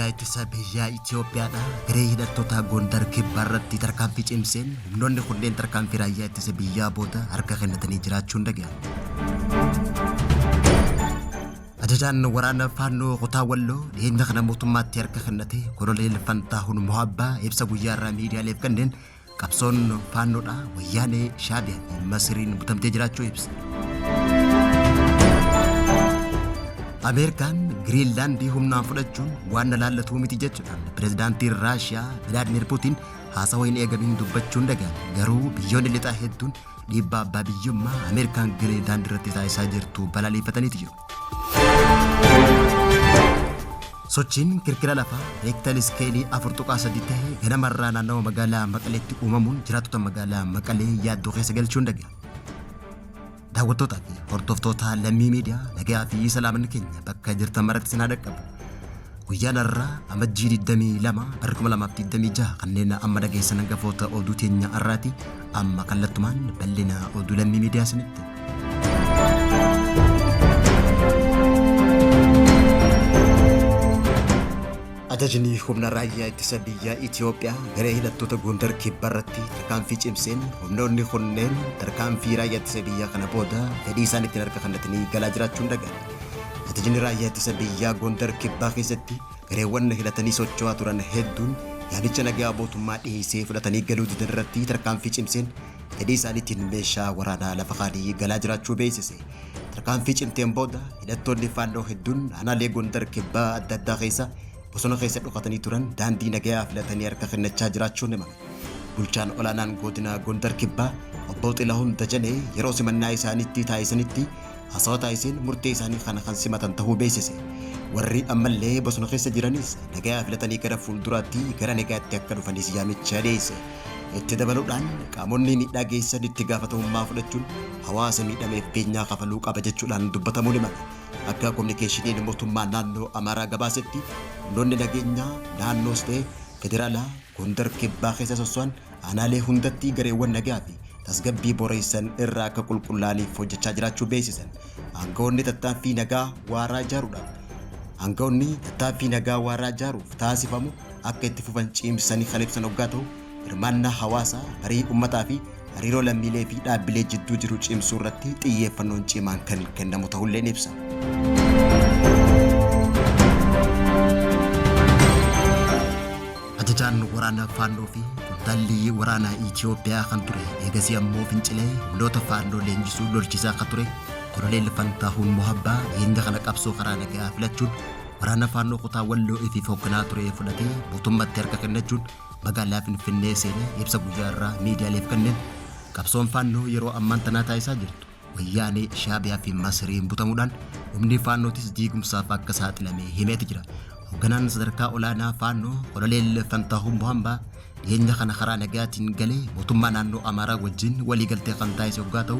Raayyaa Ittisa Biyyaa Itiyoophiyaadha garee hidhattoota Gondar Kibbaa irratti tarkaanfii cimseen humnoonni kunneen tarkaanfii Raayyaa Ittisa Biyyaa booda harka kennatanii jiraachuun dhaga'ame. Ajajaan waraana Faannoo Kutaa Walloo dhiyeenya kana mootummaatti harka kennate Koloneel Fantaahun Mohabbaa ibsa guyyaa irraa miidiyaaleef kenneen qabsoon Faannoodha Wayyaanee, Shaabiyaa fi Masiriin butamtee jiraachuu ibse. Ameerikaan Giriinlaandii humnaan fudhachuun waan na laallatuu miti jechuudhaan pirezidaantiin Raashiyaa Vilaadimir Puutiin haasawaa hin eegamiin dubbachuun dhaga'ame. Garuu biyyoonni lixaa hedduun dhiibbaa abbaa biyyummaa Ameerikaan Giriinlaand irratti taasisaa jirtu balaaleffataniitu jiru. Sochiin kirkira lafaa reektal iskeelii 4.3 ta'e ganamarraa naannawa magaalaa Maqaleetti uumamuun jiraattota magaalaa Maqalee yaaddoo keessa galchuun dhaga'ame. Daawwattootaa fi hordoftoota Lammii Miidiyaa nagayaa fi salaamanni keenya bakka jirtan maratti isin haa dhaqqabu. Guyyaan har'aa Amajjii 22 bara 2026 kanneen amma dhageessan hangafoota oduu teenya har'aati. Amma kallattumaan bal'ina oduu Lammii Miidiyaa isinitti. Ajajni humna raayyaa ittisa biyyaa Itiyoophiyaa garee hidhattoota Gondar Kibbaa irratti tarkaanfii cimseen humnoonni kunneen tarkaanfii raayyaa ittisa biyyaa kana booda fedhii isaan ittiin harka kennatanii galaa jiraachuun dhaga'ame. Ajajni raayyaa ittisa biyyaa Gondar Kibbaa keessatti gareewwan hidhatanii socho'aa turan hedduun yaamicha nagaa mootummaa dhiheessee fudhatanii galuu didan irratti tarkaanfii cimseen fedhii isaaniitiin meeshaa waraanaa lafa kaanii galaa jiraachuu beeksise. Tarkaanfii cimteen booda hidhattoonni Faannoo hedduun aanaalee Gondar Kibbaa adda addaa keessa bosona keessa dhokatanii turan daandii nagayaa filatanii harka kennachaa jiraachuun himame. Bulchaan olaanaan godina Gondar Kibbaa Obbo Xilahuun Dajanee yeroo simannaa isaaniitti taasisanitti haasawa taasiseen murtee isaanii kana kan simatan tahuu beeksise. Warri ammallee bosona keessa jiranis nagayaa filatanii gara fuulduraatti gara nagayaatti akka dhufanis yaamicha dhiyeesse. Itti dabaluudhaan qaamonni miidhaa geessisan itti gaafatamummaa fudhachuun hawaasa miidhameef beenyaa kafaluu qaba jechuudhaan dubbatamuun himame. Akka kominikeeshiniin mootummaa naannoo Amaaraa gabaasetti humnoonni nageenyaa naannoos ta'e federaalaa Gondar Kibbaa keessa sosso'an aanaalee hundatti gareewwan nagaa fi tasgabbii boreessan irraa akka qulqullaa'aniif hojjechaa jiraachuu beeksisan. Aanga'oonni tattaaffii nagaa waaraa ijaaruudhaaf Aanga'oonni tattaaffii nagaa waaraa ijaaruuf taasifamu akka itti fufan ciimsanii kan ibsan oggaa ta'u, hirmaannaa hawaasaa, marii ummataa fi hariiroo lammiilee fi dhaabbilee jidduu jiru cimsuu irratti xiyyeeffannoon cimaan kan kennamu ta'ullee ni ibsa. Ajajaan waraana Faannoo fi qondaalli waraana Itiyoophiyaa kan ture eegasii ammoo fincilee humnoota Faannoo leenjisuu lolchisaa kan ture Koloneel Fantaahuun Mohabbaa dhiyeenya kana qabsoo karaa nagayaa filachuun Waraana Faannoo kutaa Walloo ifiif hoogganaa ture fudhatee mootummatti harka kennachuun magaalaa Finfinnee seenee ibsa guyyaa irraa miidiyaaleef kenneen qabsoon Faannoo yeroo ammaan tanaa taasisaa jirtu Wayyaanee, Shaabiyaa fi Masriin butamuudhaan humni Faannootis diigumsaaf akka saaxilame himeeti jira. Hoogganaan sadarkaa olaanaa Faannoo Koloneel Fantaahun Mohambaa dhiyeenya kana karaa nagayaatiin galee mootummaa naannoo Amaaraa wajjin waliigaltee kan taasise hoggaa ta'u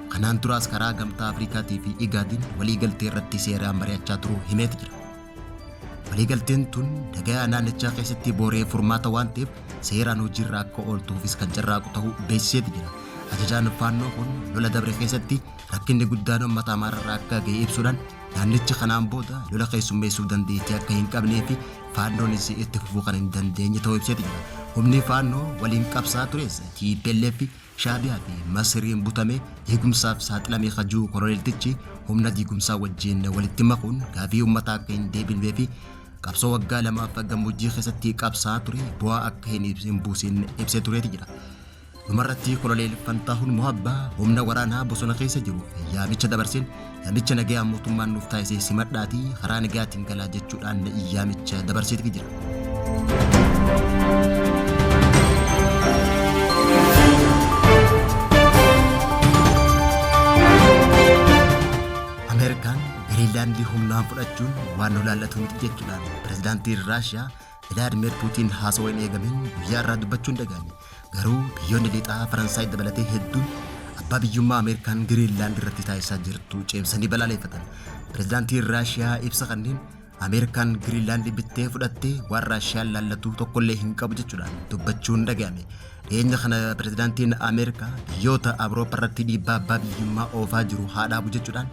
Kanaan duraas karaa Gamtaa Afrikaatii fi IGAD'n waliigaltee irratti seeraan mari'achaa turuu himeeti jira. Waliigalteen tun nagaya naannichaa keessatti booree furmaata waan ta'eef seeraan hojiirra akka ooltuufis kan carraaqu ta'uu beeksiseeti jira. Ajajaan Faannoo kun lola dabre keessatti rakkinni guddaan uummata Amaararra akka ga'e ibsuudhaan naannichi kanaan booda lola keessummeessuuf dandeettii akka hin qabnee fi Faannoonis itti fufuu kan hin dandeenye ta'uu ibseeti jira. Humni Faannoo waliin qabsaa tures tplf Shaabiyaa fi Masriin butamee diigumsaaf saaxilame ka jiru koloneeltichi humna diigumsaa wajjin walitti makuun gaafii ummataa akka hin deebinee fi qabsoo waggaa lamaaf gammoojjii keessatti qabsaa'aa ture bu'aa akka hin buusin ibsee tureeti jira. Dhumarratti koloneel Fantaahun Mohabbaa humna waraanaa bosona keessa jiruuf yaamicha dabarseen yaamicha nagayaa mootummaan nuuf taasise simadhaatii karaa nagayaatiin galaa jechuudhaan yaamicha dabarseetii jira. Ameerikaan Giriinlaandii humnaan fudhachuun waan nu laallatu miti jechuudhaan pirezidaantiin Raashiyaa Vilaadimir Puutiin haasawaa hin eegamin guyyaa irraa dubbachuun dhaga'ame. Garuu biyyoonni lixaa Faransaay dabalatee hedduun abbaa biyyummaa Ameerikaan Giriinlaand irratti taasisaa jirtu cimsanii balaaleffatan. Pirezidaantiin Raashiyaa ibsa kanneen Ameerikaan Giriinlaand bittee fudhattee waan Raashiyaan laallatu tokkollee hin qabu jechuudhaan dubbachuun dhaga'ame. Dhiyeenya kana pirezidaantiin Ameerikaa biyyoota Awurooppaa irratti dhiibbaa abbaa biyyummaa oofaa jiru haa dhaabu jechuudhaan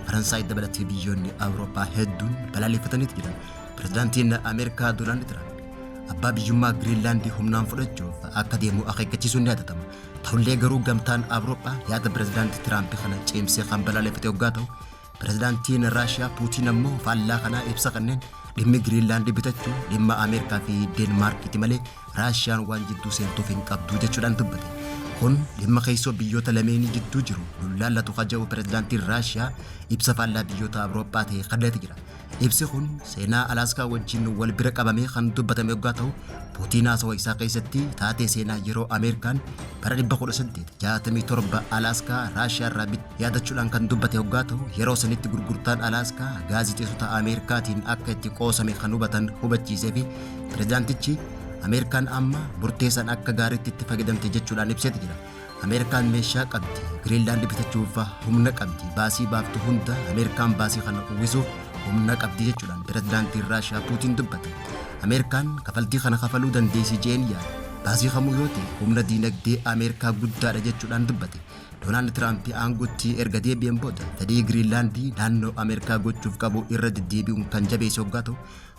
Faransaay dabalatee biyyoonni Awurooppaa hedduun balaaleffataniitu jiran. Pirezidaantiin Ameerikaa Doonaald Tiraamp abbaa biyyummaa Giriinlaandii humnaan fudhachuuf akka deemu akeekkachiisuun ni yaadatama. Ta'ullee garuu gamtaan Awurooppaa yaada pirezidaantii Tiraamp kana cimsee kan balaaleffate hoggaa ta'u, pirezidaantiin Raashiyaa Puutiin ammoo faallaa kanaa ibsa kanneen dhimmi Giriinlaandii bitachuu dhimma Ameerikaa fi Deenmaarkiiti malee Raashiyaan waan jidduu seentuuf hin qabdu jechuudhaan dubbate. Kun dhimma keessoo biyyoota lameenii jidduu jiru lullaallatu kaja'u pirezidaantiin Raashiyaa ibsa faallaa biyyoota Awurooppaa ta'e kenneeti jira. Ibsi kun seenaa Alaaskaa wajjin wal bira qabamee kan dubbatame yoggaa ta'u, Puutiin haasawa isaa keessatti taatee seenaa yeroo Ameerikaan bara 1867 Alaaskaa Raashiyaa irraa bitte yaadachuudhaan kan dubbate yoggaa ta'u, yeroo sanitti gurgurtaan Alaaskaa gaazixeessota Ameerikaatiin akka itti qoosame kan hubatan hubachiisee fi pirezidaantichi Ameerikaan amma murteessaan akka gaariitti itti fayyadamte jechuudhaan ibseeti jira. Ameerikaan meeshaa qabdi, Giriinlaand bitachuuf humna qabdi, baasii baaftu hunda Ameerikaan baasii kana uwwisuuf humna qabdi jechuudhaan pirezidaantiin Raashiyaa Puutiin dubbate. Ameerikaan kafaltii kana kafaluu dandeessi jeen yaada. Baasii kamuu yoo ta'e humna diinagdee Ameerikaa guddaadha jechuudhaan dubbate. Doonaald Tiraamp aangootti erga deebi'een booda fedhii Giriinlaandii naannoo Ameerikaa gochuuf qabu irra deddeebi'uun kan jabeesse hoggaa ta'u,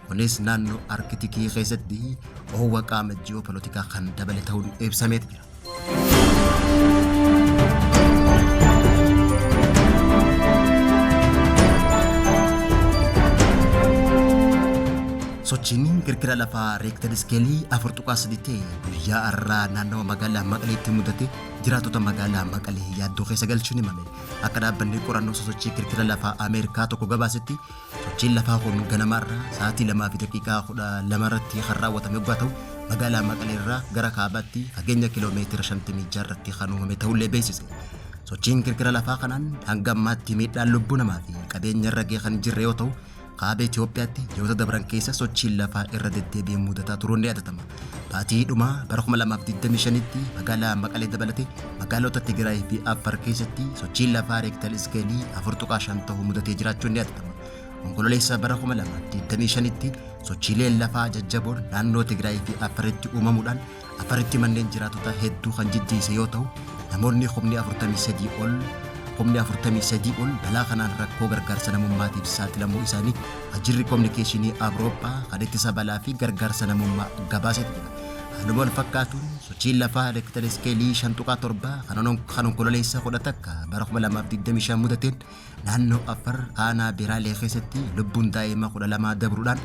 kunis naannoo Arkitikii keessatti oowwa qaama ji'oopolotikaa kan dabale ta'uun ibsameeti jira. Sochiin kirkira lafaa reektar iskeelii 4.3 ta'e guyyaa har'aa naannawa magaalaa Maqaleetti mudate jiraattota magaalaa Maqalee yaaddoo keessa galchuun himame. Akka dhaabbanni qorannoo sosochii kirkira lafaa Ameerikaa tokko gabaasetti, sochiin lafaa kun ganamaarraa sa'aatii 2:12 irratti kan raawwatame yoggaa ta'u, magaalaa Maqalee irraa gara kaabaatti fageenya kiloomeetira 56 irratti kan uumame ta'ullee beeksise. Sochiin kirkira lafaa kanaan hanga ammaatti miidhaan lubbuu namaa fi qabeenya irra ga'e kan hin jirre yoo ta'u, kaaba Itoophiyaatti ji'oota dabran keessa sochiin lafaa irra deddeebiin mudataa turuun ni yaadatama. Baatii dhumaa bara 2025tti magaalaa Maqalee dabalatee magaalota Tigraay fi Affaar keessatti sochiin lafaa reektar iskeelii 4.5 ta'u mudatee jiraachuun ni yaadatama. Onkololeessa bara 2025tti sochiileen lafaa jajjaboon naannoo Tigraay fi Affaaritti uumamuudhaan Affaaritti manneen jiraatota hedduu kan jijjiise yoo ta'u, namoonni kumni 43 ol kumni 43 ol balaa kanaan rakkoo gargaarsa namummaatiif saaxilamuu isaanii Waajjirri Kominikeeshinii Awurooppaa kan ittisa balaa fi gargaarsa namummaa gabaaseeti jira. Haaluma wal fakkaatuun sochiin lafaa reektar iskeelii 5.7 kan Onkololeessa 11 bara 2025 mudateen naannoo Afar aanaa Biraalee keessatti lubbuun daa'ima 12 dabruudhaan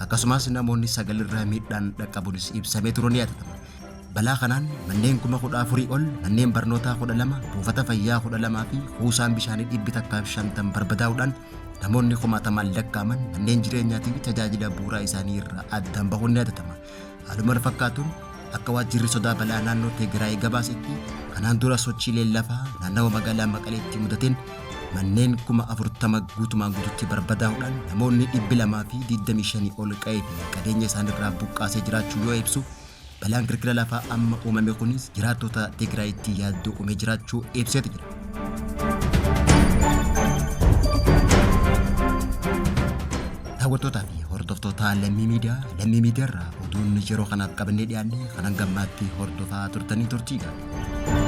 akkasumas namoonni 9 irra miidhaan dhaqqabuunis ibsamee turuun ni yaadatama. Balaa kanaan manneen 14,000 ol, manneen barnootaa 12, buufata fayyaa 12 fi kuusaan bishaanii 150 barbadaa'uudhaan namoonni kumaatamaan lakkaa'aman manneen jireenyaatii fi tajaajila bu'uuraa isaanii irraa addaan bahuun ni yaadatama. Haaluma wal fakkaatuun akka waajjirri sodaa balaa naannoo Tigraay gabaasetti kanaan dura sochiileen lafaa naannawa magaalaa Maqaleetti mudateen manneen 40,000 guutumaan guututti barbadaa'uudhaan namoonni 225 ol qa'ee fi qabeenya isaanirraa buqqaasee jiraachuu yoo ibsu, balaan kirkira lafaa amma uumame kunis jiraattota Tigraayitti yaaddoo uumee jiraachuu ibseeti jira. Daawwattootaa fi hordoftoota Lammii Miidiyaa, Lammii Miidiyaa irraa oduun yeroo kanaaf qabannee dhiyaanne kan hanga ammaatti hordofaa turtanii turtii gaarii.